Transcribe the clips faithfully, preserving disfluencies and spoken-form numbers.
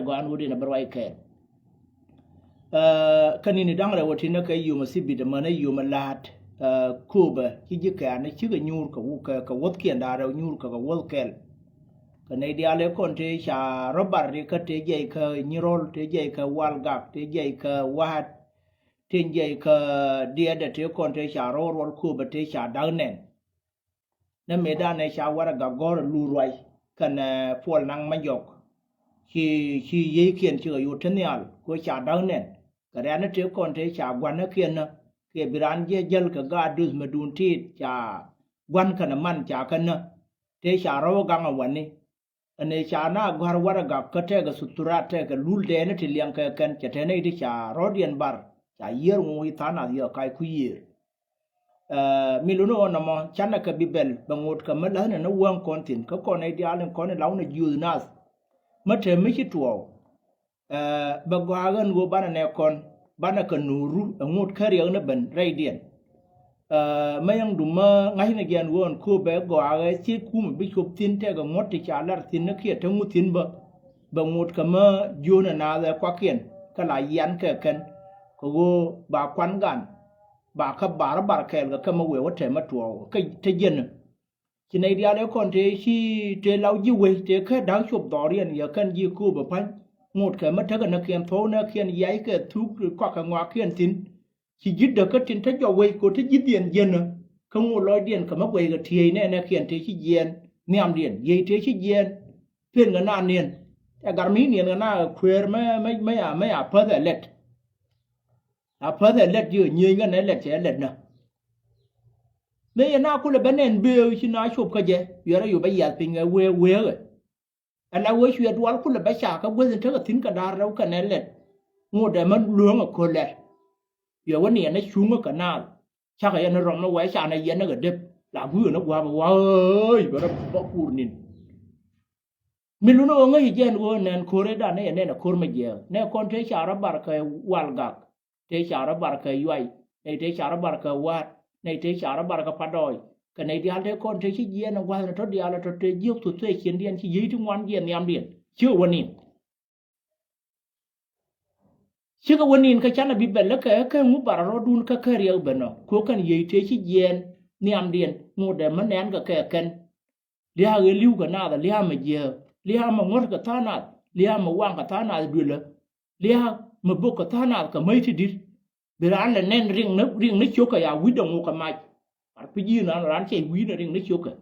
gɔaa ɛn ɣöö diɛn a bä ruac kɛɛl. Kä ni̱ni da̱ŋ rɛw ɛ ti nä kɛ yom a thibit ɛmɛn ɛ yom a la̱a̱t. Kööbä ci ji̱ kɛ̈ɛ̈n ɛ cikɛ nyuur kɛ wä kɛ kɛ wuɔ̱thkiɛn da̱ŋ rɛw nyuur kɛ kɛ wuɔ̱th kɛl. Kɛ nɛy diaal ëë kɔn tëë ca rɔ̱ bar ri kä tëë jiɛc kä Nyirɔl, tëë jiɛc kä Walgak, tëë jiɛc kä Wa̱a̱t, tëë jiɛc kä Diɛɛdɛ tëë kɔn tëë ca rɔ̱ ruɔl Kööbä tëë ca da̱k nɛn. Nä mëëdan ëë ca warɛgak gɔ̱r ɛ luur ruac kɛnɛ Puɔl Naŋ Majɔk. Ci ci yiëëkiɛn cikɛ yot te nhial kɛ ɣöö ca da̱k nɛn. Kɛ rɛ̈n ni tëë kɔn tëë ca gua̱n ni kiɛn nä kiɛ bi raan jiɛ jäl kɛ gaat duth mi duun tiit ca gua̱n kɛnɛ man ca kɛ nä. Tëë ca rɔ̱ gaŋ ɛ wani. Ɛn ëë ca na gɔ̱a̱r warɛgak kä tɛkɛ thuthurat tɛkɛ lul dɛɛni ti liɛŋ kɛ kɛn cɛ te nɛy ti ca rɔ̱diɛn bar ca yiër ŋuuc tha̱a̱ŋ nath yɛ kac ku yiër. Ɛ mi luni ɣɔn nɔmɔ canɛ kɛ bi bɛl bɛ ŋot kɛ mi läthnɛ ni wäŋ kɔn thi̱n kä kɔn nɛy diaal in kɔn in law ni jiöth nath. Mi te mi ci tuɔɔk. Ɛ bɛ gɔaa ɣän ɣöö banɛ nɛ kɔn banɛ kɛ nuuru ɛ ŋot kä riɛk ni ben rɛydiɛn. Ɛ mi yɛŋ dum mi ŋa̱cnɛ jɛ ɛn ɣöö ɛn Kööbä gɔaa ɣɛ ci kumɛ bi cop thi̱n tɛkɛ ŋuɔ̱t ti ca lar thi̱n ni kiɛ te ŋut thi̱n bä. Bɛ ŋot kɛ mi jiöönɛ naath ɛ kuakiɛn kä la yian kɛ kɛn kɛ ɣöö ba kuan gan. Ba kä bar bar kɛɛl kɛ kä mi wëë wä tɛmɛ tuɔɔk kä te jiɛn. Ci nɛy diaal ëë kɔn tëë ci tëë law ji̱ wec tëë kä da̱k cop dhɔriɛn yɛ kɛn ji̱ Kööbä pa̱ny. Ŋot kɛ mi tekɛ näkiɛn thuɔ̱k näkiɛn yac kɛ thuk kɔakɛ ŋɔakiɛn thi̱n. Ci ji̱ däk kä tin te jɔk wec kɛ ɣöö te ji̱ dhiɛn jiänä. Kä ŋot lɔcdiɛn kɛ mi guɛckɛ tiëëc nɛnɛ kiɛn tëë ci jiɛɛn nhiamdiɛn yiëë tëë ci jiɛɛn. Pen kɛ na niɛn ɛ gar mi niɛn kɛ na kuëër mɛ mɛ mɛ ya mɛ ya päth ɛ lɛt. A päth ɛ lɛt ji̱ ɛ nyiëëny kɛn ɛ lɛt cɛ ɛ lɛt nä. Mëë yɛ na kulɛ bä nɛn bëë ci na cop kä jɛ yuɛrɛ yop bä yiath piny ɛ wëë wëëkɛ. Ɛ la wee cuɛ dual kulɛ bä ca kä guäth in tekɛ thi̱n kɛ da̱a̱r rɛw kɛn ɛ lɛt. Ŋot ɛ mä lueŋɛ köl lɛt. Yɛ wä niɛn ɛ cuŋä kɛ naath. Cakɛ yɛn ɛ rɔm ɛ wee ca nɛ yɛn ɛ kɛ dep la gui̱i̱ ɛ ni gua̱a̱p ɛ wa̱a̱ ɣööc bɛ rɔ bä kur ni̱n. Mi luni ɣöö ŋäc jɛ ɛn ɣöö nɛn ko̱r ëëdan ni yɛ nɛn ɛ ko̱r mi jiɛɛk nɛ kɔn tëë ca rɔ bar kɛ Walgak. Tëë ca rɔ bar kɛ Yuay, nɛy tëë ca rɔ bar kɛ Wa̱a̱t, nɛy tëë ca rɔ bar kɛ Padɔɔy. Kɛ nɛy diaal tëë kɔn tëë ci jiɛɛn ɛ gua̱thni tɔ̱ diaal ɛ tɔ̱ tëë jiök thok thueeciɛndiɛn ci yiëë ti ŋuan jiɛɛn nhiamdiɛn. Ciö wä ni̱n. Cikɛ wä ni̱n kä canɛ bi bɛl lä kɛ kɛ ŋu bar rɔɔdun kä kɛ riɛk ben ɔ kɛ ɣöö kɛn yiëë tëë ci jiɛɛn nhiamdiɛn ŋot dee mä nɛɛn kɛ kɛ kɛn. Lia̱a̱ ɣee li̱w kɛ naath ɛ lia̱a̱ mɛ jiääk lia̱a̱ mɛ ŋuɔ̱t kɛ tha̱a̱ŋ naath lia̱a̱ mɛ waŋ kɛ tha̱a̱ŋ naath duëlä. Lia̱a̱ mɛ bök kɛ tha̱a̱ŋ naath kɛ mäc ti di̱t. Bi raan lɛ nɛn riŋ ni riŋ ni ciökä ya wi̱cdɛ ŋok kɛ mac. Bar pi ji̱ naan raan cɛ wi̱i̱n riŋ ni ciökä.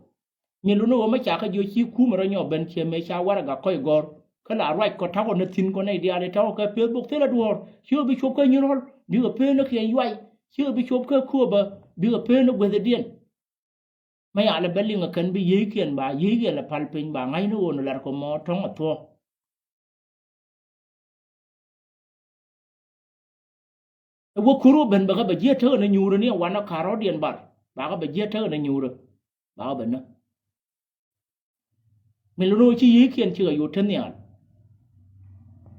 Nyin luni ɣöö mɛ ca kä jiö ci kumɛ rɔ nyɔk ben ciɛ mëë ca warɛgak kɔc gɔ̱r. Kä la ruac kɔ ta̱kɔ ni thi̱n kɔ nɛy diaal i̱ ta̱kɔ kɛ Facebook thilɛ duɔ̱ɔ̱r. Ciö bi cop kä Nyirɔl bikɛ peen ni kiɛn Yuay. Ciö bi cop kä Kööbä bikɛ peen ni guäthdiɛn. Mä yalɛ bä liŋ ɛ kɛn bi yiëëkiɛn ba yiëëkiɛn lɛ pal piny ba ŋa̱cni ɣöö ni lar kɛ mɔ tɔ̱ŋ ɛ thuɔ̱k. Ɛ wä ko̱r wä ben bɛ kä bɛ jiɛ tekɛ ni nyuurä ni ɛ wanɛ ka̱r rɔ̱diɛn bar ba kä bɛ jiɛ tekɛ ni nyuurä. Ba kä bɛ nä. Min luni ɣöö ci yiëëkiɛn cikɛ yot te nhial.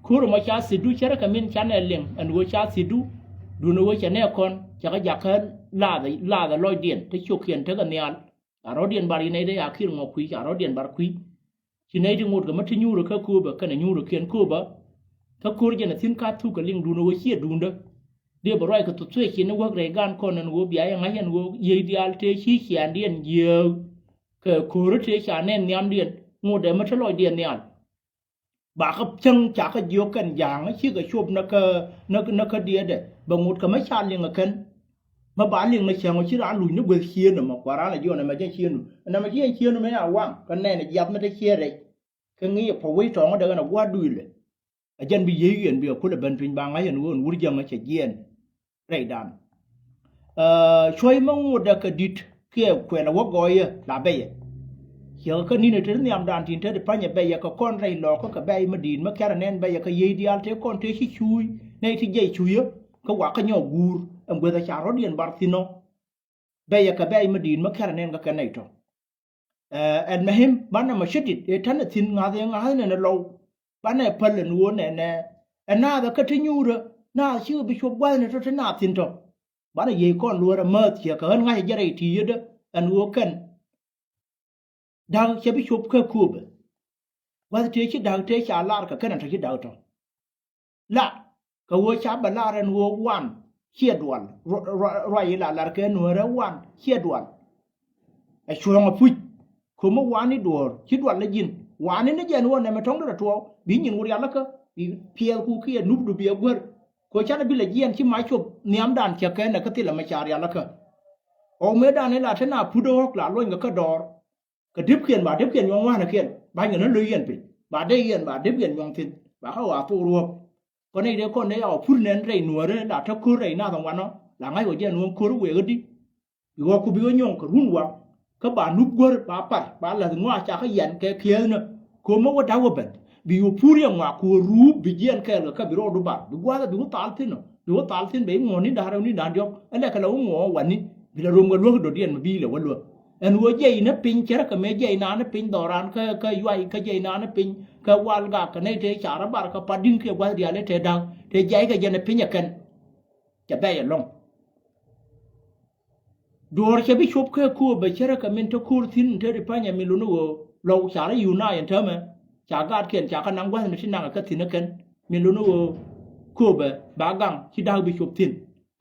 Ko̱r ɛmɔ ca thi̱tdu cärä kɛ min canɛ liŋ ɛn ɣöö ca thi̱tdu. Duundɛ ɣöö cɛ nɛ kɔn cɛ kä jakä lathɛ lathɛ lɔcdiɛn te cio̱kiɛn tekɛ nhial. A rɔ̱diɛn bar yi nɛy te ya ki̱r ŋɔ kui̱ ca rɔ̱diɛn bar kui̱. Ci nɛy ti ŋot kɛ mä ti nyuurä kä Kööbä kɛnɛ nyuurä kiɛn Kööbä. Kä ko̱r jɛn a thi̱n ka thuk kɛ liŋ duundɛ ɣöö ciɛ duundä. Dee bɛ ruac kɛ thok thueec ci ni wäk rɛy gan kɔn ɛn ɣöö bia yɛ ŋa̱c ɛn ɣöö yiëëc diaal tëë ci ciaandiɛn jiääk. Kɛ ko̱rä tëë ca nɛn nhiamdiɛn ŋot dee mä te lɔcdiɛn nhial. Ba kä cäŋ ca kä jiök kɛn ja̱a̱ŋ cikɛ cop nä kä nä kä diɛɛdɛ bɛ ŋot kɛ mä ca liŋ ɛ kɛn. Mä ba liŋ nä cäŋ ɔ ci raan luc ni gueth cieen ɛmɔ kua raan ɛ jiɔn ɛmɛ jɛ cieen nu ɛnɛmɛ ci ɛn cieen nu mëë a waŋ kä nɛn ɛ jiath mä te cieen rɛc. Kɛ ŋi̱i̱c ɛ puɔ̱ wec tɔ̱ɔ̱ŋ ɛ däk ɛn ɛ gua̱a̱r duëël ɛ. Ɛ jɛn bi yiëëc yɛn bikɛ kulɛ ben piny ba ŋa̱c ɛn ɣöö ɛn wur jäŋä cɛ jiɛɛn rɛydan. Cuɔ̱c mä ŋotdɛ kɛ di̱t kiɛ kuɛl ɛ wä gɔɔyä la bɛyɛ. Ciɛkɛ kä ni̱n ɛ te ti nhiamdan tin te ti pa̱nyɛ bɛyɛ kɛ kɔn rɛy lɔɔkä kɛ bɛy mä di̱i̱t mä kɛrɛ nɛn bɛyɛ kɛ yiëëc diaal te kɔn te ci cuuc nɛy ti jiɛc cuucä. Kä wakä nyɔk guur ɛn guäthɛ ca rɔ̱diɛn bar thi̱n ɔ. Bɛyɛ kɛ bɛy mä di̱i̱t mä kɛrɛ nɛn kä kɛ nɛy tɔ. Ɛn mɛ him banɛ mɛ cä dit ëë tän ɛ thi̱n ŋa̱th ëë ŋa̱th nɛn ɛ lɔw. Banɛ päl ɛn ɣöö nɛnɛ ɛ naath ɛ kä ti nyuurä naath cikɛ bi cop gua̱thni tɔ ti naath thi̱n tɔ. Banɛ yiëëc kɔn luäär ɛ määth ciɛ kɛ ɣän ŋa̱cä jɛ rɛy ti yetdä ɛn ɣöö kɛn. Da̱k cɛ bi cop kä Kööbä. Gua̱th tëë ci da̱k tëë ca lar kɛ kɛn a tɔ ci da̱k tɔ. La kɛ ɣöö ca bɛ lar ɛn ɣöö wan ciɛ dual. Ruac i̱ la lar kɛ nuäärä wan ciɛ dual. Ɛ cuɔ̱ɔ̱ŋ ɛ puc. Kömi wani duɔ̱ɔ̱r ci dual lä ji̱n wani ni jɛn ɣöö nɛmɛ tɔ̱ŋ dee rɔ tuɔɔk bi nyin wur yal lä kä bi piɛɛth ku kiɛ nupdu bi ɛ guär. Kɛ ɣöö canɛ bi lɛ jiɛn ci mac cop nhiamdan cɛ kɛn ɛ kä thilɛ mɛ ca rial lä kä. Ɣɔw mëëdan i̱ la te na put ɛ ɣɔ̱k la luɔ̱ny kɛ kä dɔɔr. Kɛ depkiɛn ba depkiɛn nyuɔ̱ŋ wanɛ kiɛn ba nyɛ ni lo̱c yɛn piny ba dee yɛn ba depkiɛn nyuɔ̱ŋ thi̱n ba kä ɣɔaa thok ruɔ̱k. Kɔn nɛy dee kɔn dee ya ɣɔw pur nɛn rɛy nuäärä la te ko̱r rɛy nath ɛŋuanɔ la ŋa̱c ɣɔw jɛ nuɔ̱ŋ ko̱r wëë kä di. Bi ɣɔw ku bi ɣä nyuɔ̱ŋ kɛ run waŋ. Kä ba nup guäär ba par ba la̱th ŋɔaa ca kä yɛn kɛ kiɛɛthnä. Ko̱mä wä da̱k wä ben bi ɣä pur yɛ ŋɔak ku ɣä ruup bi jiɛn kɛɛl kɛ kä bi rɔɔdu bar bi gua̱a̱th bi wä thal thi̱n ɔ bi wä thal thi̱n ben i̱ ŋuɔ̱ɔ̱ni da̱ŋ rɛw ni da̱ŋ diɔ̱k. Ɛ lɛ kɛ lɛ wä ŋuɔ̱ɔ̱ wani bi lɛ rom kɛ luäk dɔ̱diɛn mi bi lɛ wä luäk. Ɛn ɣöö jiɛc ni piny cärä kɛ mëë jiɛc nani piny dhɔran kä kä yuay kä jiɛc nani piny kä wal gak kɛ nɛy tëë carä bar kɛ pat di̱ŋ kiɛ gua̱th diaal i̱ tëë da̱ŋ tëë jiɛc kɛ jɛn ɛ piny ɛ kɛn. Cɛ bɛy ɛlɔ̱ŋ. Duɔ̱ɔ̱r cɛ bi cop kɛ kööbɛ cärä kɛ min te ko̱r thi̱n te ri panyɛ min luni ɣöö lɔw ca rɔ yun na yɛn täämɛ. Ca gaatkiɛn ca kɛ naŋ gua̱thni ti naŋ ɛ kä thi̱n ɛ kɛn min luni ɣöö kööbɛ ba gaŋ ci da̱k bi cop thi̱n.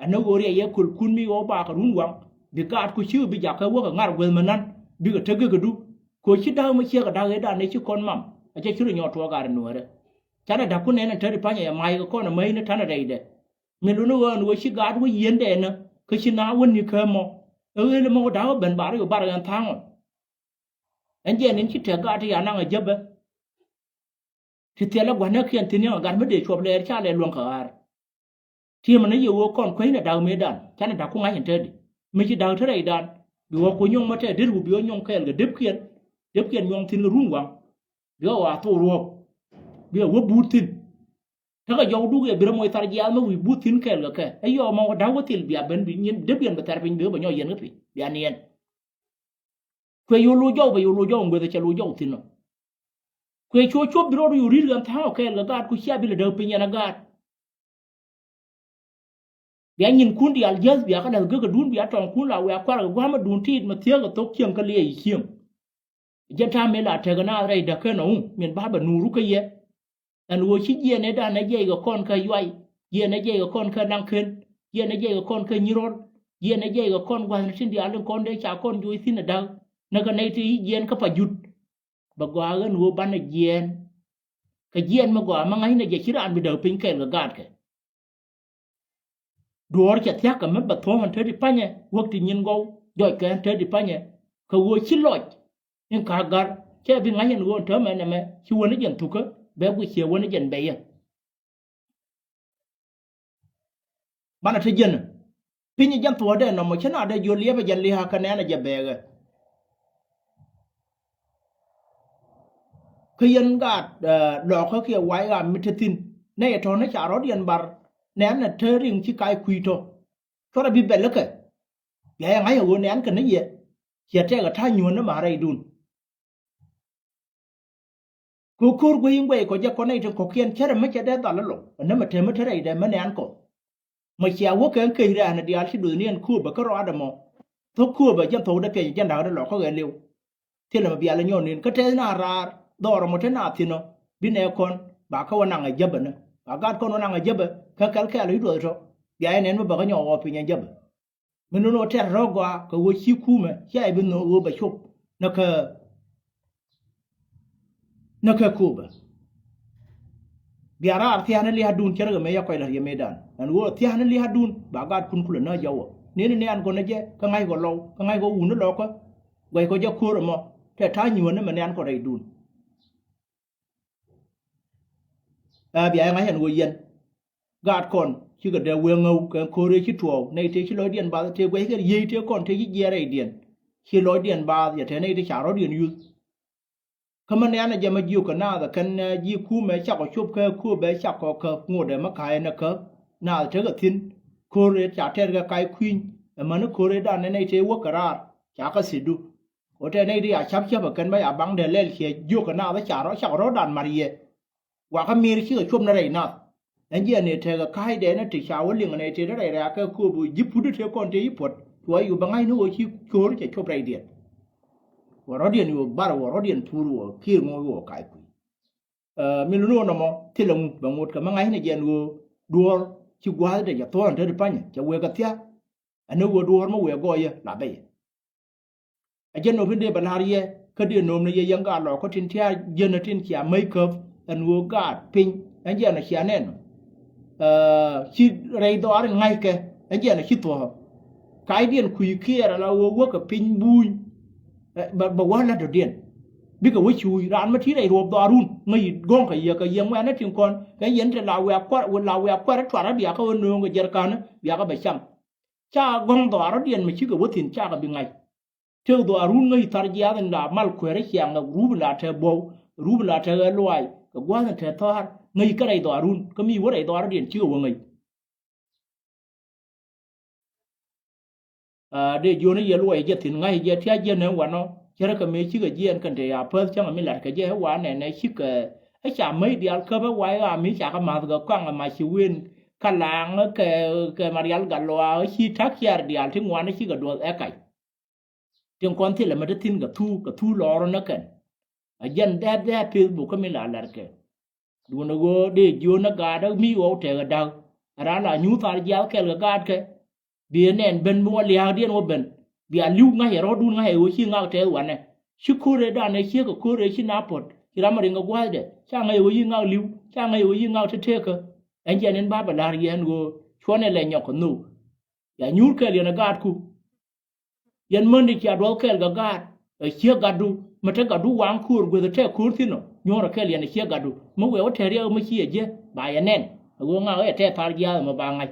Ɛn ni ɣöö riɛc yɛ köl kun mi ɣɔw bakɛ run waŋ bi gaatku ci bi jakä wäkɛ ŋar guäth mi nan bikɛ te gekädu. Kɛ ɣöö ci da̱k mi ciek ɛ da̱k ëëdan ëë ci kɔn mam ɛ cɛ ci rɔ nyɔɔt tuɔɔk gat ɛ nuäärä. Canɛ da̱k kun ɛn ɛ te ri panyɛ yɛ ma̱a̱c kɛ kɔn ɛ mäc ni ta̱nɛ rɛydɛ. Min luni ɣöö ɛn ɣöö ci gaat wä yieen dɛɛnä kä ci na wä ni kä mɔ. Ɛ ɣöö ɛn mɔ wä da̱k wä ben bar yɔ bar ɣän tha̱a̱ŋ ɔ. Ɛn jɛ ɛn in ci tɛk gaat ti ya naŋ ɛ jäpä. Ti thilɛ gua̱n näk kiɛn thi̱n yäŋ ɛ gat mi dee cuɔp lɛɛr ca lɛ luäŋ kɛ ɣa̱a̱r. Ti̱emɛ ni yɛ ɣöö kɔn kuecnɛ da̱k mëëdan canɛ da̱k ku ŋa̱c ɛn te di mi ci da̱k te rɛydan. Bi ɣɔ̱k ku nyɔŋ mɔ tɛk deri ku bi ɣä nyɔŋ kɛɛl kɛ depkiɛn. Depkiɛn nyuɔ̱ŋ thi̱n kɛ run waŋ. Bi ɣä wa thok ruɔ̱ɔ̱k. Bi ɣä wä buut thi̱n. Tekɛ jɔwduk yɛ bi rɛ moc thar jiaath mi wi̱i̱ buth thi̱n kɛɛl kɛ kɛ ɛ yɔɔk mɔ wä da̱k wä thil bia ben bi nyin dep yɛn bɛ thɛr piny bi wä bɛ nyɔk yɛn kä piny bia niɛn. Kuɛ yo̱o̱ lo̱c jɔw bɛ yo̱o̱ lo̱c jɔw ŋueth cɛ lo̱c jɔw thi̱n ɔ. Kuɛ cuɔ cuɔp bi rɔɔd yo̱o̱ ri̱t ɣän tha̱a̱ŋ ɔ kɛɛl kɛ gaat ku cia bi lɛ däk piny yɛn ɛ gaat. Bia nyinkun diaal jiäth bia kä läth gekädun bia tɔŋkun la wiaa kuarkɛ gua̱a̱mädun tiit mi thiäk ɛ thok cieŋ kä liɛc i̱ cieŋ. Jɛn ta̱a̱ mëë la tekɛ naath rɛy däk ken ɔ min ba bɛ nuuru kä yɛ. Ɛn ɣöö ci jiɛɛn ëëdan ɛ jiɛc kɛ kɔn kä yuay, jiɛɛn ɛ jiɛc kɛ kɔn kä naŋ ken, jiɛɛn ɛ jiɛc kɛ kɔn kä nyirɔl, jiɛɛn ɛ jiɛc kɛ kɔn gua̱thni tin diaal in kɔn dee ca kɔn joc thi̱n ɛ da̱k. Näk kɛ nɛy ti jiɛɛn kä pa jut. Bɛ gɔaa ɣän ɣöö banɛ jiɛɛn. Kɛ jiɛɛn mi gɔaa mi ŋa̱cnɛ jɛ ci raan bi däk piny kɛɛl kɛ gaatkɛ. Duɔ̱ɔ̱r cɛ thia̱k kɛ mi bɛ thuɔ̱ŋ ɛn te di panyɛ wäk ti nyin gɔw jɔc kɛ ɛn te di panyɛ. Kɛ ɣöö ci lɔc in ka̱a̱k ga̱r cɛ bi ŋa̱c ɛn ɣöö ɛn täämɛ nɛmɛ ci wäni jɛn thukä bɛ guic ciɛ wäni jɛn bɛ yɛ. Banɛ te jiɛn piny jɛn thuɔ̱ɔ̱dɛ nɔmɔ ci na dee jiöl liɛpɛ jɛn lia̱a̱ kɛ nɛɛnɛ jɛ bɛɛkɛ. Kä yɛn gaat lɔɔkä kiɛ wac ɣam mi te thi̱n nɛ yɛ tɔ̱ni ca rɔ̱diɛn bar nɛɛn ɛ te riŋ ci kac kui̱ tɔ̱. Cuɔrɛ bi bɛl ikɛ bia yɛ ŋa̱c ɛ ɣöö nɛɛn kɛ ni yɛ ciɛ tɛkɛ ta̱a̱ nyuɔ̱n ni ma̱a̱r rɛydun. Kɛ ko̱r guey in guey kɔ jɛ kɔn nɛy tin kɔ̱kiɛn cärɛ mi cɛ dee dhal ilɔ ɛn nɛmɛ te mi te rɛydɛ mi nɛɛn kɔ. Mɔ cia wä kɛ ɛn kec rɛ̈ɛ̈n ɛ diaal ci duethni ɛn kööbä kä rɔaadɛ mɔ. Thok kööbä jɛn thokdɛ piɛc jɛn da̱kdɛ lɔ kä ɣɛɛliw. Thilɛ mɛ bia lɛ nyɔɔn nin kä tɛth na raar dhɔrɔ mɔ te na thi̱n ɔ bi nɛ kɔn ba kä wä naŋ ɛ jäpä ni ba gat kɔn wä naŋ ɛ jäpä kä kɛl kɛɛl ɔ ci duɔth tɔ. Bia yɛ nɛn mi bä kä nyɔk ɣɔɔ piny ɛ jäpä. Mi nön ɣöö tɛ̈r rɔ̱ gɔaa kɛ ɣöö ci kumɛ cia i̱ bi nhöök ɣöö bɛ cop näkä näkä kööbä. Bia raar thia̱a̱n lia̱a̱dun cärkɛ mëë ya kɔc la̱t yɛ mëëdan ɛn ɣöö thia̱a̱n lia̱a̱dun ba gaatkun kulɛ nääc jɔwä ni̱n ni an gɔnɛ jɛ kä ŋa̱c kɔ lɔw kä ŋa̱c kɔ wun ni lɔkä. Guɛc kɔ jɛ köör ɛmɔ tɛ ta̱a̱ nyuäär ni mɛ nian kɔ rɛydun. Ɛ bia yɛ ŋa̱c ɛn ɣöö yɛn gaat kɔn cikɛ dee wee ŋäw kɛ ko̱r ëë ci tuɔɔk nɛy tëë ci lɔcdiɛn bath tëë guɛckɛn yiëë tëë kɔn tëë ci jiɛɛn rɛydiɛn. Ci lɔcdiɛn baath yɛ te nɛy ti ca rɔ̱diɛn yuth. Kä mi nɛ̈nɛ jɛ mɛ jiök kɛ naath ɛ kɛn ji̱ kumɛ cakɔ cop kɛ kööbɛ cakɔ kɛ ŋotdɛ mi ka̱a̱cɛ nɛ kä naath tekɛ thi̱n. Ko̱r ëë ca tɛɛr kɛ kac kui̱ny ɛmäni ko̱r ëëdan nɛ nɛy tëë wäk kɛ raar ca kɛ thi̱tdu. Ɣöö tɛ nɛy ti ca ca̱p cäpä kɛn bä ca baŋdɛ lɛl ciɛ jiök kɛ naath ɛ ca rɔ cak rɔ̱dan mat yɛ. Wakä mi̱i̱r cikɛ cop ni rɛy nath. Ɛn jiɛn ni tekɛ ka̱a̱cdɛ ni ti ca wä liŋ nɛy ti rɛy rɛ̈ɛ̈kɛ kööp ji̱ put ti tëë kɔn tëë ji̱ puɔ̱t cuɔ yop bɛ ŋa̱cni ɣöö ci co̱o̱r cɛ cop rɛydiɛn. Wä rɔ̱diɛn yop bar wä rɔ̱diɛn pur wä ki̱i̱r ŋo̱o̱k wä kac kui̱. Ɛ, mi luni ɣöö nɔmɔ thilɛ ŋu bɛ ŋot kɛ mi ŋa̱cni jɛn ɣöö duɔ̱ɔ̱r ci gua̱a̱thdɛ cɛ thuɔ̱ɔ̱n te ti pa̱nyɛ cɛ wëë kɛ thia̱k. Ɛn ɣöö duɔ̱ɔ̱r mi wëë gɔɔyä la bɛyɛ. A jɛn nööm tin dee bɛ la̱r yɛ kä dee nööm ni yɛ yɛn gaat lɔɔkä tin tia̱a̱ jiɛn tin cia mäc käp ɛn ɣöö gaat piny ɛn jɛn ɔ cia nɛn ɔ. Ɛ, ci rɛy dhɔaar in ŋa̱ckɛ ɛn jɛn ɔ ci thuɔ̱ɔ̱k. Ka̱cdiɛn kui̱ kiɛɛr ala ɣöö wäkɛ piny buny. Ɛ, bɛ, bɛ wä la̱t dɔ̱diɛn. Bikɛ wä cuuc raan mi ti rɛy ruɔp dhɔaarun ŋäc yit gɔ̱ŋ kɛ yɛ kɛ yɛ ŋuɛ̈nä tin kɔn kɛ yɛn te la wiak kua̱r, la wiak kua̱r tuarä biakä ɣä nööŋ kɛ jɛrka̱nä biakä bɛ cam. Ca gɔ̱ŋ dhɔaarɔdiɛn mi cikɛ wä thi̱n cakɛ bi ŋa̱c. Tëk dhɔaarun ŋäc thar jiaath in la mal kueerä ciaŋ ɛ rup in la te buɔw, rup in la te ɣɛ luaac, kɛ gua̱a̱th in te thɔaar, ŋäc kä rɛy dhɔaarun, kä mi wä rɛy dhɔaarɔdiɛn cikɛ wä ŋäc. Aa, dee jiön i̱ yɛ luɔc jɛ thi̱n ŋa̱c jɛ tia̱ jiɛn ɛ wanɔ, cärä kɛ mëë cikɛ jiɛɛn kɛn te ya päth cäŋ mi la̱t kɛ jɛ ɛ wa nɛnɛ cikɛ ɛ ca mäc diaal käp ɛ wa i̱ ɣaa mi ca kɛ ma̱th kɛ kɔaŋ ɛ mac ci wen kä la̱a̱ŋ kɛ, kɛ Marial Gatluak ɛ ci ta̱k ciaar diaal ti ŋuan ɛ cikɛ duɔth ɛ kac. Tin kɔn thilɛ mɛ te thi̱n kɛ thuu, kɛ thuu lɔɔr ni kɛn. A jɛn dhɛ̈p dhɛ̈p Facebook kä mi la la̱rkɛ. Duundɛ ɣöö dee jiöönä gaatdä mi ɣɔw tɛkɛ da̱k. Ɛ raan la nyuuth thar jiaath kɛl kɛ gaatkɛ. Bi ɛ nɛn ben mi wä lia̱a̱kdiɛn wä ben. Bia li̱w ŋa̱cɛ rɔ̱dun ŋa̱cɛ ɣöö ci ŋak tɛth wanɛ. Ci ko̱rɛ danɛ ciek kɛ ko̱rɛ ci na puɔ̱t. Ci ram ɛ riŋ kɛ gua̱a̱thdɛ. Ca ŋa̱cɛ ɣöö ci ŋak li̱w. Ca ŋa̱cɛ ɣöö ci ŋak teteekä. Ɛn jɛn in ba bɛ la̱r yɛn ɣöö cuɔnɛ lɛ nyɔk kɛ nhök. Ya nyuur kɛl yɛn ɛ gaatku. Yɛn mändi cia duɔth kɛɛl kɛ gaat ɛ ciek gatdu mi te gatdu waŋ ko̱o̱r gueth ɛ tɛk ko̱o̱r thi̱n ɔ nyuɔ̱ɔ̱r ɛ kɛɛl yɛn ɛ ciek gatdu mi wëë wä tɛ̈r riɛk mi ci ɛ jiɛ ba yɛ nɛn ɛ ɣöö ŋak ɛ tɛk thar jiaath ɛmɔ ba ŋa̱c.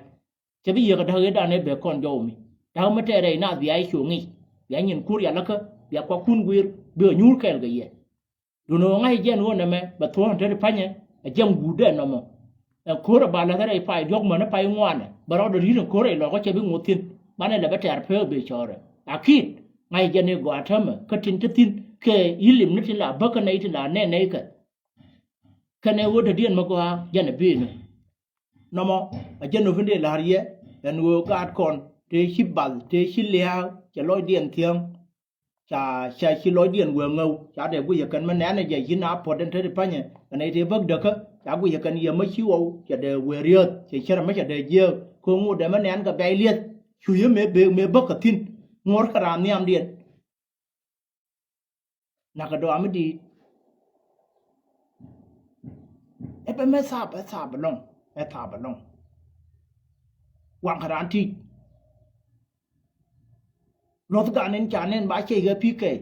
Cɛ bi yiëk ɛ da̱k ëëdan ëë bek kɔn jɔw mi da̱k mi tɛɛr rɛy naath bia i̱ cu ŋic bia nyin kur yalakä bia kuakun guiir bi ɛ nyuur kɛɛl kɛ yɛ. Duundɛ ɣöö ŋa̱c jɛn ɣöö nɛmɛ bɛ thuɔ̱ɔ̱n te ti pa̱nyɛ ɛ jɛn guutdɛ nɔmɔ. Ɛn ko̱rɛ ba läth rɛy pay diɔ̱k män pay ŋuanɛ bɛ rɔɔdɛ ri̱t ɛn ko̱rɛ lɔkä cɛ bi ŋoth thi̱n banɛ lɛ bä tɛ̈r pek bi cɔɔrɛ. Akit ŋa̱c jɛn i̱ gɔaa täämɛ kä tin te thi̱n kɛ i̱ lim ni tin la bäkä nɛy tin la nɛn nɛy kɛ. Kɛnɛ ɣöö dädiɛn mi gɔaa jɛn ɛ bi̱i̱ni. Nɔmɔ ɛ jɛn ɣöö pin dee la̱r yɛ ɛn ɣöö gaat kɔn tëë ci bath tëë ci lia̱a̱k cɛ lɔcdiɛn thiäŋ. Ca, ca ci lɔcdiɛn wee ŋäw ca dee guic ɛ kɛn mi nɛ̈nɛ jɛ ci na puɔ̱t ɛn te ti pa̱nyɛ kɛ nɛy tëë bäk däkä ca guic ɛ kɛn yɛ mä ci ɣɔw cɛ dee wee riääth cɛ cärɛ mä cɛ dee jiääk. Kɛ ŋot dee mi nɛ̈n kɛ bɛ̈ɛ̈c lieth cu yɛ mëë bek mëë bäk kɛ thi̱n ŋuɔ̱r kɛ raan nhiamdiɛn. Nakä dɔaami di̱i̱t. Ɛ bɛ mɛ thap ɛ thap ɛlɔ̱ŋ ɛ thap ɛlɔ̱ŋ. Waŋ kɛ raan ti̱i̱t. Luɔth gan in ca nɛn ba ciɛc kɛ pi̱i̱ kɛɛc.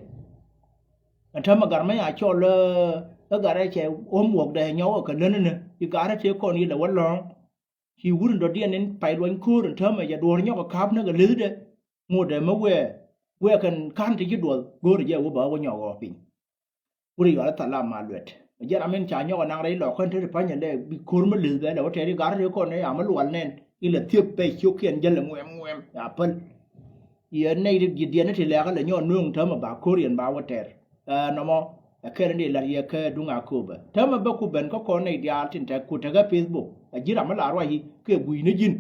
Ɛn täämɛ gar mɛ ya cɔl ɛ gar ɛ cɛ ɣom wuɔk dɛ nyɔk ɛ kɛ län inɛ i̱ gar ɛ tëë kɔn i̱ lɛ wä lɔ̱ɔ̱ŋ. Ci wur in dɔ̱diɛn in pay luɔny ko̱o̱r in täämɛ jɛ duɔ̱ɔ̱r nyɔk ɛ ka̱p näk ɛ lethidɛ. Ŋot dɛ mi wɛɛ wɛɛ kɛn ka̱n ti ci duɔth go̱o̱rɛ jɛ wä bä wä nyɔk ɣɔɔ piny. Wur yɔal i̱ thalam ma luɛt ɛ jɛ ram in ca nyɔk ɛ naŋ rɛy lɔk kän te ti pa̱nyɛ lɛ bi ko̱r mi leth bɛ lɛ wä tɛɛr i̱ gat rɛy kɔn ɛ ama lual nɛn i̱ lɛ thiep pɛy cio̱kiɛn jäl ɛ ŋuɛm ŋuɛm ya päl. Yɛ nɛy ti ji̱ diɛn ti lɛkä lɛ nyɔk nööŋ täämɛ ba ko̱r yɛn ba wä tɛɛr. Ɛ nɔmɔ ɛ kɛn in di lat yɛ kɛ duŋ a kööbä täämɛ bä ku ben kä kɔn nɛy diaal tin tɛk ku tekä Facebook ɛ ji̱ ram mi la ruac i̱ kɛ gui̱c ni ji̱n.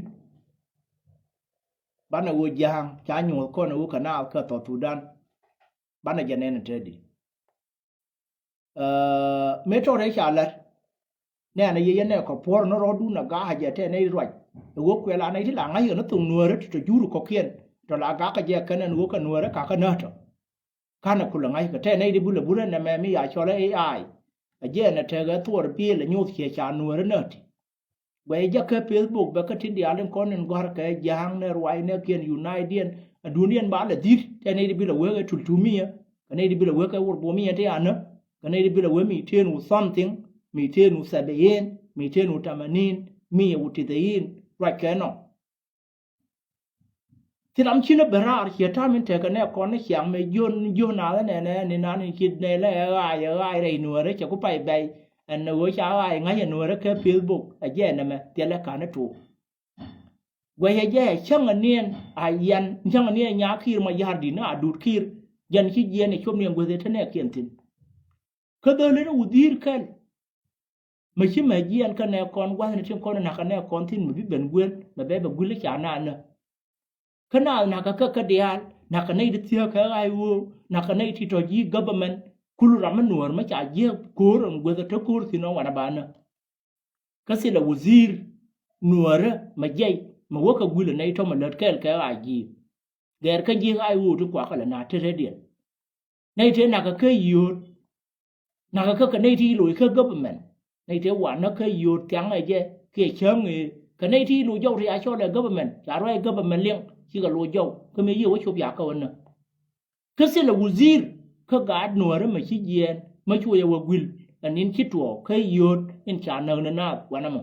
Banɛ ɣöö ja̱a̱ŋ ca nyuɔ̱th kɔn ɛ ɣöö kɛ naath kä South Sudan. Banɛ jɛ nɛn ɛ te di. Ɛ mëë tɔrɛ ca lät. Nɛnɛ yɛ yɛn nɛ kɔ puɔ̱r ni rɔ̱dun ɛ ga̱a̱c jɛ tɛ nɛy ruac ɛ ɣöö kuɛ la nɛy ti la ŋa̱c kɛ ni thoŋ nuäärä ti tɔ jur kɔ̱kiɛn tɔ la gakä jɛ kɛn ɛn ɣöö kɛ nuäärä kakä näätɔ. Ka̱n ɛ kulɛ ŋa̱c kɛ tɛ nɛy ti bulɛ burɛ nɛmɛ mi ya cɔl ɛ A I. Ɛ jɛ ɛn ɛ tekɛ thuɔr biëël ɛ nyoth ciɛ ca nuäärä nääti. Guɛc jɛ kä Facebook bɛ kä tin diaal in kɔn in gɔ̱a̱r kɛ ja̱a̱ŋ nɛ ruac nɛ kiɛn unite diɛn. Adun diɛn ba lɛ dhi̱t tɛ nɛy ti bi lɛ wek ɛ tultumia. Kɛ nɛy ti bi lɛ wek ɛ wurbumiɛ ti anä. Kɛ nɛy ti bi lɛ wek miten u something, miten u sebein, miten u tamanin, mia u tithein ruac kɛ nɔ. Thil ram ci ni ben raar ciɛ ta̱a̱ min tekɛ nɛ kɔn ni ciaŋ mɛ jiön jiön naath nɛnɛ ni nan in ci nɛ lɛ ɛ ɣaac ɛ ɣaac rɛy nuäärä cɛ ku pay bɛy. Ɛn ɛ ɣöö ca ɣaac ŋa̱c ɛ nuäärä kɛ Facebook ɛ jɛ nɛmɛ thilɛ ka̱n ni tuuk. Guɛcɛ jɛ cäŋ ɛ niɛn a yan cäŋ ɛ niɛn nya kiir ma ya̱r di̱t ni a dut kiir jɛn ci jiɛn ɛ cop niɛn guäth ɛ te nɛ kiɛn thi̱n. Kä dhöl in wä dhi̱i̱r kɛl. Mɛ ci mɛ jiɛn kä nɛ kɔn gua̱thni tin kɔn nakä nɛ kɔn thi̱n mɛ bi ben guel mɛ bɛ bɛ guil i̱ ca naan nä. Kä naath nakä kä kä diaal nakä nɛy ti thiäk kɛ ɣa̱c ɣöö nakä nɛy ti tɔ̱ ji̱ government. Kul ram mi nuäär mi ca jiäk ko̱o̱r ɛn guäth ɛ te ko̱o̱r thi̱n ɔ wanɛ banä. Kä thilɛ wazir nuäärä mɛ jiɛc mɛ wä kɛ guil ɛ nɛy tɔ̱ mɛ lät kɛɛl kɛ ɣaac ji̱. Gɛɛr kä ji̱ ɣaac ɣöö ti kuakä lɛ na te rɛdiɛn. Nɛy tëë nakä kä yio̱o̱t. Nakä kä kɛ nɛy ti loc kä government. Nɛy tëë wanä kä yio̱o̱t thiaŋ ɛ jɛ kiɛ cäŋ ëë kɛ nɛy ti loc jɔw ti a cɔl ɛ government ca ruac government liŋ cikɛ loc jɔw kä mëë yiëë wä cop yakä wä nä. Kä thilɛ wazir kä gaat nuäärä mɛ ci jiɛɛn mɛ cuɔ yɛ wä guil ɛ ni̱n ci tuɔɔk kä yio̱o̱t in ca näk ni naath wanɛ mɔ.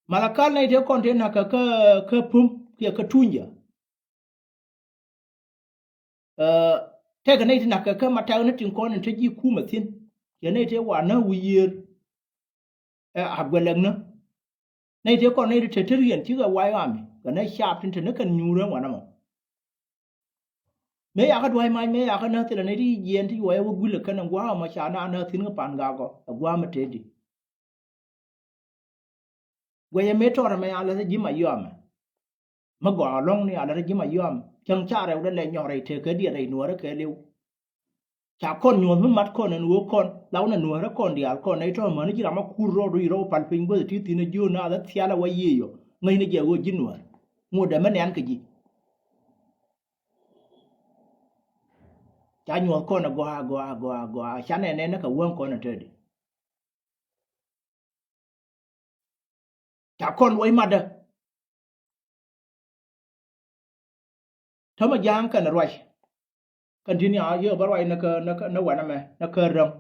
Malakal nɛy tëë kɔn tëë nakä kä kä pum kiɛ kä tunyä. Ɛ, tɛkɛ nɛy ti nakä kä ma tɛk ni tin kɔn in te ji̱ kumɛ thi̱n. Cɛ nɛy tëë wanä wi̱i̱ yiër. Ɛ, a guɛlɛknä. Nɛy tëë kɔn nɛy ti te te riɛn cikɛ wa̱i̱ ɣami kɛ nɛ caap tin te ni kɛn nyuurä wanɛ mɔ. Mëë yakä dua̱c mac mëë yakä näk thilɛ nɛy ti jiɛɛn ti yuɔyä wä guilɛ kɛn ɛ gua̱a̱k ɛmɔ ca na näk thi̱n kä pan gakɔ ɛ gua̱a̱k mɛ tëëdi. Guɛcɛ mëë tɔrɛ mɛ a läth ji̱ ma yɔamɛ. Mi gɔaa lɔ̱ŋni a läth ji̱ ma yɔam cäŋ ca rɛw dee lɛ nyɔk rɛy tëë kɛ diɛt rɛy nuäärä kɛ liw. Ca kɔn nyuɔ̱th mi mat kɔn ɛn ɣöö kɔn la wunɛ nuäärä kɔn diaal kɔn nɛy tɔ̱ mäni ji̱ ram ma kur rɔɔdu yi rɔw pal piny guäth ti thi̱n ɛ ji̱ ɣöö naath ɛ thial ɛ wa yiëë yɔ ŋäcni jɛ ɣöö ji̱ nuäär. Ŋot dee mi nɛn kɛ ji̱. Ca nyuɔ̱th kɔn ɛ gɔaa gɔaa gɔaa gɔaa ca nɛn nɛn ɛ kɛ wäŋ kɔn ɛ tëëdi. Ca kɔn luɔc matdä. Tämɛ ja̱a̱ŋ kɛn ruac. Kɛn ti ni a yɛ bä ruac ni kä ni wanɛ mɛ ni kä räŋ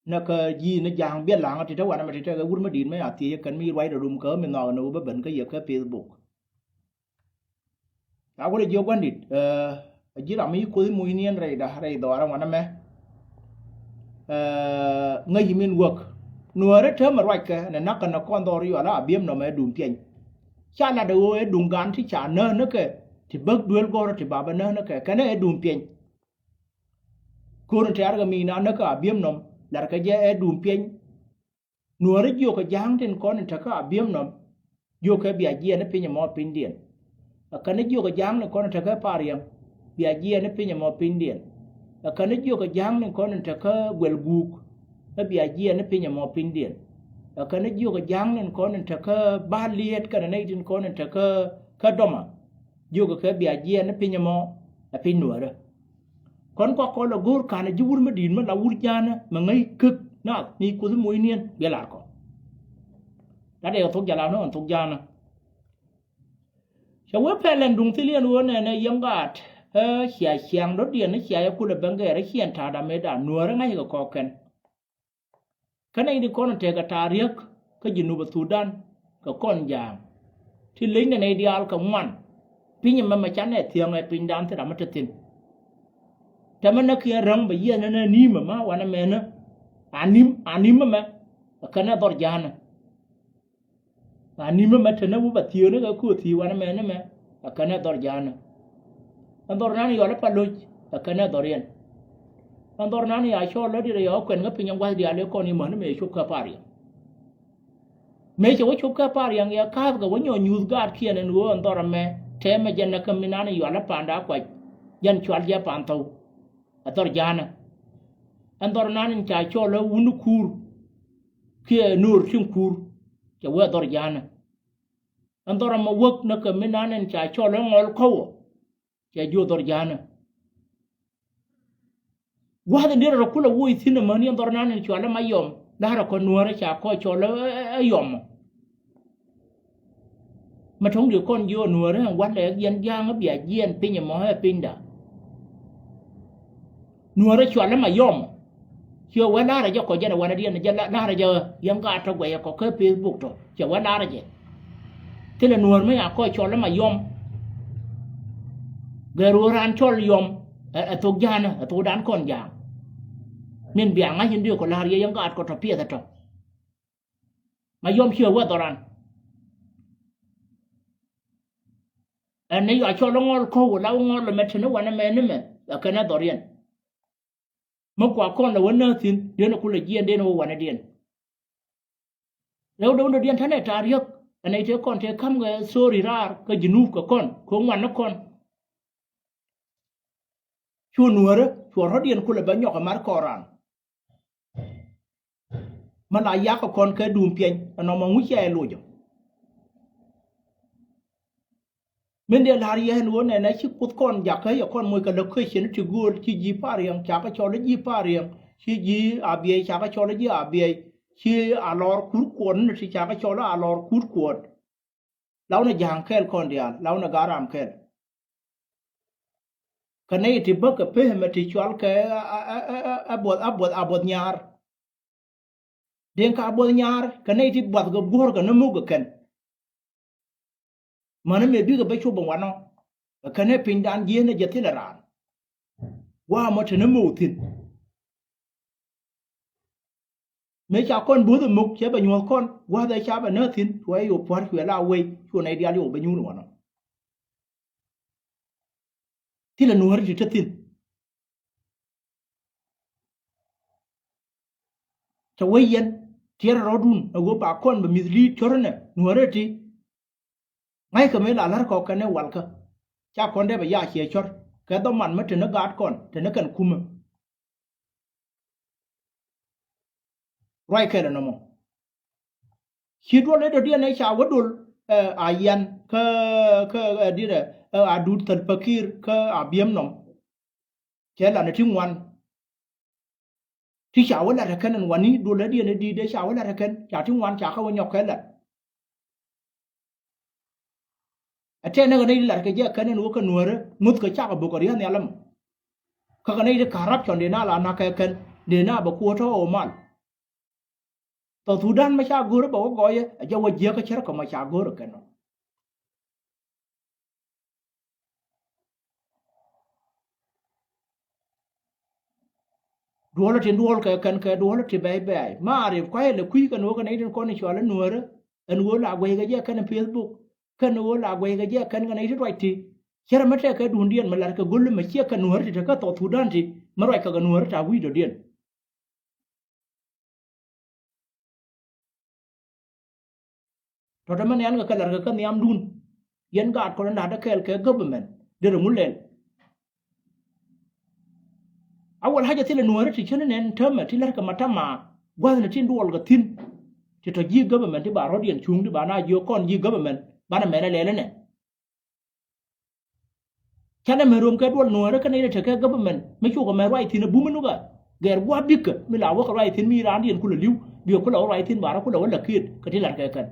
ni kä ji̱ ni ja̱a̱ŋ biɛ la̱ŋ ti te wanɛ mɛ ti te kɛ wur mi di̱i̱t mɛ a thiec kɛn mi ruac rɛ rum kä mi nhɔk ni wä bä ben kä yɛ kä Facebook. Ca wä rɛ jiök gua̱ndit ɛ ji̱ ram mi kuoth i̱ muc niɛn rɛy da rɛy dhɔaarä wanɛ mɛ. Ɛ ŋäc i̱ min wäk nuäärä täämɛ ruackɛ nɛ na̱k kɛn ɛ kɔn dhɔr yual a bi̱em nɔmɛ ɛ duŋ piɛny. Ca lat ɛ ɣöö ɛ duŋ gan ti ca näk näkɛ ti bäk duel gɔ̱rä ti bapɛ näk näkɛ kɛnɛ ɛ duŋ piɛny. Ko̱r in tɛ̈rkɛ mi na näkɛ a bi̱em nɔm latkɛ jɛ ɛ duŋ piɛny. Nuäärä jiökɛ ja̱a̱ŋ tin kɔn in tekä a bi̱em nɔm jiökɛ bia jiɛɛn ni piny ɛmɔ pinydiɛn. Ɛ kɛn ni jiökɛ ja̱a̱ŋ tin kɔn in tekä Pariɛŋ bia jiɛɛn ni piny ɛmɔ pinydiɛn. Ɛ kɛn ni jiökɛ ja̱a̱ŋ tin kɔn in tekä Guɛl Guuk ɛ bia jiɛɛn ni piny ɛmɔ pinydiɛn. Ɛ kɛn ni jiökɛ ja̱a̱ŋ tin kɔn in tekä Bal Liet kɛnɛ nɛy tin kɔn in tekä kä Dɔma jiökɛ kɛ bia jiɛɛn ni piny ɛmɔ ɛ piny nuäärä. Kɔn kɔak kɔn lɛ go̱o̱r ka̱n ɛ ji̱ wur mi di̱i̱t mi la wur ja̱a̱nä mɛ ŋäc käk naath ni kuoth i̱ moc niɛn biɛ lar kɔ. Lat ɛ thok jala ni ɣän thok ja̱a̱nä. Cɛ wee pɛl ɛn duŋ thil yɛn ɣöö nɛnɛ yɛn gaat ɛ cia ciaŋ dɔ̱diɛn ni cia yɛ kulɛ ben gɛɛr ɛ ciɛn ta̱a̱da mëëdan nuäärä ŋa̱c kɛ kɔk kɛn. Kä nɛy ti kɔn tekɛ ta̱a̱ riäk kä Jinub Thudan kɛ kɔn ja̱a̱ŋ ti leny nɛ nɛy diaal kɛ ŋuan. Piny ɛmɛ mɛ canɛ thiäŋɛ pinydan thil ram mi te thi̱n. Tɛmɛ näkiɛn räŋ bɛ yiɛth nɛ nɛ ni̱i̱mɛ ma wanɛ mɛnä. A ni̱m a ni̱m ɛmɛ ɛ kɛnɛ dhɔr ja̱a̱nä. A ni̱m ɛmɛ te nä wä bɛ thiööni kɛ köö thi̱i̱ wanɛ mɛnä mɛ ɛ kɛnɛ dhɔr ja̱a̱nä. Ɛn dhɔr nan yɔl ɛ pa lo̱c ɛ kɛnɛ dhɔr yɛn. Ɛn dhɔr nan ya cɔɔl lä dit ɛ yɔ kuɛn kä piny ɛn gua̱th diaal ɛ kɔn i̱ mäni mëë cop kä Pariɛŋ. Mëë cɛ wä cop kä Pariɛŋ yɛ ka̱a̱th kɛ wä nyɔ nyuuth gaatkiɛn ɛn ɣöö ɛn dhɔr ɛmɛ tɛmɛ jɛn ɛ kä mi nan yɔal ɛ pa̱a̱nda kuac jɛn cual jɛ pa̱a̱n thɔw. Ɛ dhɔr ja̱a̱nä. Ɛn dhɔr nan in ca cɔɔl ɛ wun kuur kiɛ no̱o̱r tin kuur cɛ wee ɛ dhɔr ja̱a̱nä. Ɛn dhɔr ɛmɛ wäk ni kɛ mi nan in ca cɔl ɛ ŋɔl kɔwä. Cɛ jiö dhɔr ja̱a̱nä. Gua̱th in derɛ rɔ kulɛ woc thi̱n ɛmäni ɛn dhɔr nan in cɔal ɛ ma yɔm la̱rɛ kɔ nuäärä ca kɔ cɔl ɛ yɔm. Mɛ to̱ŋ di kɔn jiö nuäärä ɛn walɛ yɛn ja̱a̱ŋ ɛ bia jiɛɛn piny ɛmɔ ɛ pinyda. Nuäärä cualä ma yɔm. Ciɛ wee la̱rä jɛ kɔ jɛn ɛ wanɛ diɛn jɛ la̱rä jɛ yɛn gaat tɔ guɛyɛ kɔ kä Facebook tɔ ciɛ wee la̱rä jɛ. Thilɛ nuäär mi a kɔc cɔl ma yɔm. Gɛr ɣöö raan cɔl yɔm ɛ thok ja̱a̱nä ɛ thokdan kɔn ja̱a̱ŋ. Min bia ŋa̱c in diök kɔ la̱r yɛ yɛn gaat kɔ tɔ piɛth ɛ tɔ. Ma yɔm ciɛ wee dhɔran. Ɛn ni yɔ a cɔl ŋɔl ko̱w la ŋɔl mɛ te ni wanɛ mɛ ni mɛ ɛ kɛn ɛ dhɔriɛn. Mi kua kɔn lɛ wä nääthin diɛn kulɛ jiɛn diɛn wä wanɛ diɛn. Rɛw dee wä dee diɛn tɛnɛ ta̱a̱ riäk ɛn nɛy tëë kɔn tëë ka̱m kɛ thori raar kä Jinub kɛ kɔn kɛ ŋuan ni kɔn. Cu nuäärä Cuɔ rɔ̱diɛn kulɛ bɛ nyɔk ɛ mar kɔran. Mɛ la yak kɔn kɛ duum piɛny ɛnɔ mɔ ŋucia ɛ locɔ. Min dee la̱r yɛn ɣöö nɛnɛ ci Kuoth kɔn jakä yɛ kɔn moc kɛ location ti gööl ci ji̱ Pariɛŋ cakɛ cɔl i̱ ji̱ Pariɛŋ ci ji̱ Abiɛy cakɛ cɔl i̱ ji̱ Abiɛy ci Alɔr Kuut Kuɔt ni ti cakɛ cɔl i̱ Alɔr Kuut Kuɔt. Law ni ja̱a̱ŋ kɛl kɔn diaal law ni garam kɛl. Kɛ nɛy ti bäkɛ pehmɛ ti cual kɛ a, a, a, a, a buɔth a buɔth a buɔth nyaar. Deŋ ka buɔth nyaar kɛ nɛy ti buath kɛ guɔ̱r kɛ ni muk kɛ kɛn. Mäni mëë bikɛ bä cop in wanɔ kɛ kɛn ɛ pinydan jieen ɛ jɛ thilɛ raan. Gua̱a̱ mɔ te ni muk thi̱n. Mëë ca kɔn bo̱o̱th ɛ muk cɛ bɛ nyuɔ̱th kɔn gua̱a̱th ɛ ca bɛ nääth thi̱n cuɛ yo̱o̱ pua̱r cuɛ la wei cuɛ nɛy diaal yo̱o̱ bɛ nyuun wanɔ. Thilɛ nuääri ti te thi̱n. Cɛ wee yɛn tiɛɛrɛ rɔɔdun ɛ ɣöö ba kɔn bɛ mi̱th li̱i̱t cɔ̱ränɛ nuäärä ti. Ŋa̱ckɛ mëë la la̱r kɔk kɛn ɛ walkä ca kɔn dee bɛ yac ciɛ cɔ̱r kɛ dhɔman mi te ni gaat kɔn te ni kɛn kumä. Ruac kɛl ɛ nɔmɔ. Ci duɔl ëë dɔ̱diɛn ëë ca wä dol ɛ a yian kä kä ɛ diɛt ɛ a duut thäl pakir kä a biɛm nɔm. Cɛ lan ɛ ti ŋuan. Ti ca wä lat ɛ kɛn ɛn wani dol ëë diɛn ëë di̱i̱t ëë ca wä lat ɛ kɛn ca ti ŋuan ca kä wä nyɔk kɛ lat. Ɛ tɛn nɛ kɛ nɛy ti lat kɛ jɛ ɛ kɛn ɛn wä kɛ nuäärä ŋuth kɛ cakɛ bök kɛ ria̱th nhial ɛmɔ. Kä kɛ nɛy ti corruption dee na la nak kɛ kɛn dee na bɛ kuɔt tɔ̱ ɣɔw mal. Thɔ Thudan mɛ ca go̱o̱rä bɛ wä gɔɔyä ɛ jɛ wä jiäkä cär kɛ mɔ ca go̱o̱rä kɛn ɔ. Duɔlä tin duɔl kɛ kɛn kɛ duɔlä ti bɛy bɛy ma rip kuayɛ lɛ kui̱ kɛn wä kɛn itin kɔn icual inuäärä. Ɛn wä la guɛy kɛ jɛ kɛn Facebook kɛn wä la guɛy kɛ jɛ kɛn kɛn itin ruac ti. Cärɛ mɛ tɛk kɛ duundiɛn mɛ lat kɛ go̱l mɛ ciɛ kɛn nuäärä ti te kä Thɔ Thudan ti mɛ ruac kɛ kɛ nuäärä ta wi̱i̱ dɔ̱diɛn. Tɔ̱tɛ mɛn yɛn kɛ kɛ la̱rkɛ kä nhiamdun. Yɛn gaat kɔn in la̱tdä kɛɛl kɛ government derɛ ŋu lɛl. Awal haja thilɛ nuäärä ti cän nɛn täämɛ ti la̱rkɛ ma tama gua̱thni tin duɔlkɛ thi̱n. Ti tɔ̱ ji̱ government ti ba rɔ̱diɛn cuŋ ti ba na jiök kɔn ji̱ government banɛ mɛn ɛ lɛl inɛ. Canɛ mɛ rom kɛ duɔl nuɔ̱ɔ̱rä kä nɛy ni tekɛ government mi cukɛ mɛ ruac thi̱n ɛ bumä nukä. Gɛr gua̱a̱p bikä mi la wäkɛ ruac thi̱n mi raandiɛn kulɛ li̱w biɛ kulɛ wä ruac thi̱n barä kulɛ wä lɛ kiet kɛ ti la̱t kɛ kɛn.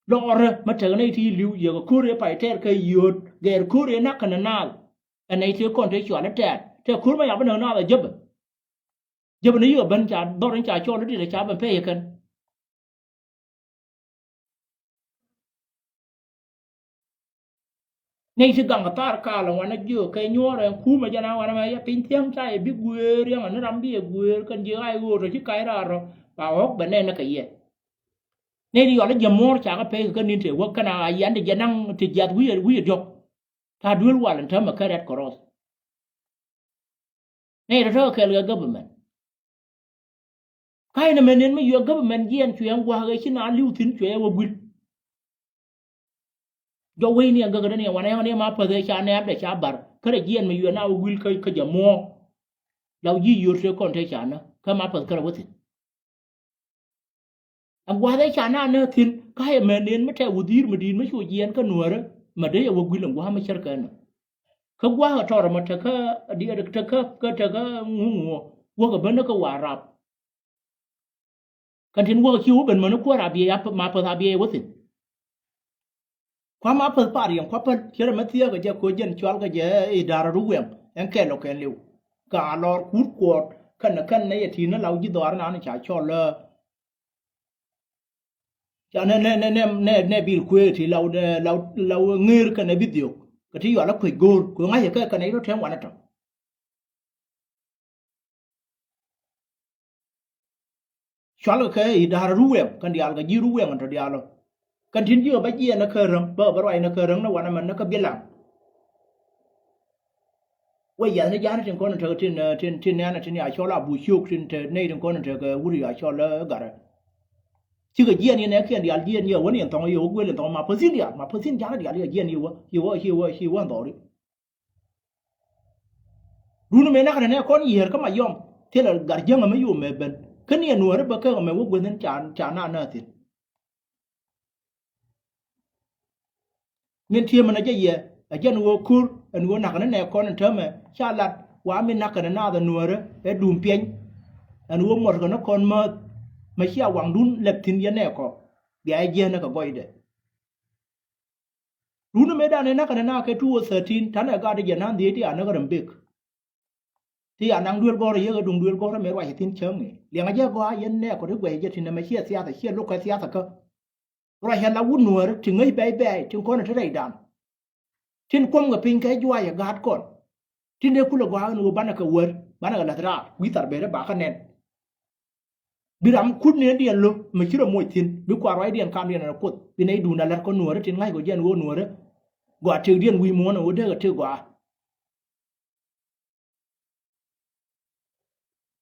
Lɔɔrä mɛ tekɛ nɛy ti li̱w yɛ kɛ ko̱r yɛ pay tɛɛr kɛ yio̱o̱t gɛr ko̱r yɛ nak kɛn ɛ naath. Ɛ nɛy ti kɔn te cual ɛ tɛɛr tɛ ko̱r mɛ yap ɛ näk naath ɛ jäpɛ. Jäpɛ ni yio̱o̱ ben ca dhɔr in ca cɔl ɛ dit ɛ ca ben pɛy ɛ kɛn. Nɛy ti gaŋ kɛ thar kalɛ wanɛ jiök kɛ nyuɔrɛ kumɛ jɛn a wanɛ mɛ yɛ piny thiäŋ ca yɛ bi guëër yɛn ɣän ni ram bi yɛ guëër kɛn ji̱ ɣa̱c ɣöö tɔ ci kac raar rɔ ba ɣɔ̱k bɛ nɛn ni kɛ yɛ. Nɛy ti yɔl i̱ jiɛ muɔ̱ɔ̱r cakɛ pek kɛ ni̱n tëë wäk kɛn a yian ti jiɛ naŋ ti jiath wi̱i̱ wi̱i̱ diɔ̱k. Ca duel wal in täämɛ kä Red Cross. Nɛy tɔ̱tɔ̱ kɛl kɛ government. Ka̱c nɛ mɛn niɛn mi yuɛ government jiɛn cuɛ ɛn gua̱a̱k ɛ ci na li̱w thi̱n cuɛ ɛ wä guil. Jɔk wec ni ɛn gäk däniɛ wanɛ ɛn ni ma päth ɛ ca nɛɛp dɛ ca bar kärɛ jiɛn mi yuɛ na wä guil kä kä jɛ muɔ̱ɔ̱k. Law ji̱ yio̱r tëë kɔn tëë ca nä kä ma päth kärɛ wä thi̱n. Ɛn gua̱a̱th ɛ ca na nä thi̱n ka̱c ɛmɛ nen mi tɛk wudhi̱i̱r mi di̱i̱t mi cu jiɛɛn kä nuäärä mɛ dee yɛ wä guil ɛn gua̱a̱th mi cär kɛ nä. Kä gua̱a̱th ɛ tɔr ɛmɔ tekä diɛɛr tekä kä tekä ŋuŋuɔ wäk ɛ bä ni kä Warap. Kɛn tin wäk ci wä ben mäni kuäär a biɛy ma päth a biɛy wä thi̱n. Kua̱m a päth par yɛn kua̱ päl cierɛ mɛ thiääk kɛ jɛ koc jɛn cual kɛ jɛ idara ru wɛŋ ɛn kɛl ɔ kɛn liw. Ka a lɔr kuut kuɔɔt kɛn kɛn nɛ yɛ ti̱i̱n ni law ji̱ dhɔaar nan ca cɔl lä. Ca nɛ nɛ nɛ nɛ nɛ nɛ bil kuëë ti law law law ŋeer kɛn ɛ bi dhiök kɛ ti yual a kuec go̱o̱r kuëë ŋa̱c kɛ kɛn ɛ itɔ tɛm wanɛ tɔ. Cualkɛ kɛ idara ruwɛŋ kɛn diaal kɛ ji̱ ruwɛŋ ɛn tɔ diaal ɔ. Kɛn tin ji̱ ɔ bä jiɛɛn ɛ kä räŋ bä bä ruacnɛ kä räŋ ni wanɛ mɛn ni kä bilaŋ. Wä yiath ni ja̱a̱n tin kɔn in tekɛ tin tin tin nɛɛnɛ tin ya cɔl a buc ciök tin te nɛy tin kɔn in tekɛ wur ya cɔl ɛ garɛ. Cikɛ jiɛn yɛn ɛ kiɛn diaal jiɛn yɛ wä ni yɛn thɔŋ yɛ wä guel yɛn thɔŋ ma päthin diaal, ma päthin diaal diaal yɛ jiɛn yɛ wä, yɛ wä, yɛ wä, yɛ wä ɛn dhɔri. Run mëë nakä ni nɛ kɔn yiër kä Mayɔm, thilɛ gar jäŋ ɛmɛ yom mɛ ben. Kä ni ɛ Nuäärä bä kek ɛmɛ wä gueth ɛn ca, ca na nä thi̱n. Min tiee min a jɛ yɛ, a jɛn ɣöö ko̱r ɛn ɣöö nakä ni nɛ kɔn ɛn täämɛ ca lat, wa min nakä ni naath ɛ Nuäärä ɛ duum piɛny. Ɛn ɣöö muɔtkɛ ni kɔn määth, mɛ cia waŋdun lɛp thi̱n yɛn nɛ kɔ, bia ɛ jiɛn ni kɛ gɔcdɛ. Run mëëdan in näkɛ ni naath kɛ two oh thirteen, tanɛ gaat jɛ na̱n dhiec ti a näk rɛm bek. Ti a naŋ duel gɔ̱rä yek a duŋ duel gɔ̱rä mëë ruac thi̱n cäŋ i̱. Liɛŋɛ jɛ gɔaa yɛn nɛɛkɔ ti guɛc jɛ ti nɛmɛ ciɛ thiathɛ, ciɛ lo̱k kɛ thiathɛ kä. Ruac ɛ la wut Nuäärä ti ŋäc bɛy bɛy, ti kɔn ti rɛydan. Tin kuɔmkɛ piny kɛ juaacɛ gaat kɔn. Tin dee kulɛ gɔaa ɛn ɣöö banɛ kɛ wär, banɛ kɛ la̱th raar, wi̱i̱ thar bëë rɛ bakä nɛn. Bi ram kut ni diɛn lo̱, mɛ ci rɔ moc thi̱n, bi kua̱r ruacdiɛn kamdiɛn ɛn kuoth, bi nɛy duundɛ la̱t kä Nuäärä tin ŋa̱ckɔ jɛn ɣöö Nuäärä. Gɔaa tëkdiɛn wi̱i̱ muɔ̱ɔ̱n ɛ ɣöö dee kɛ tëk gɔaa.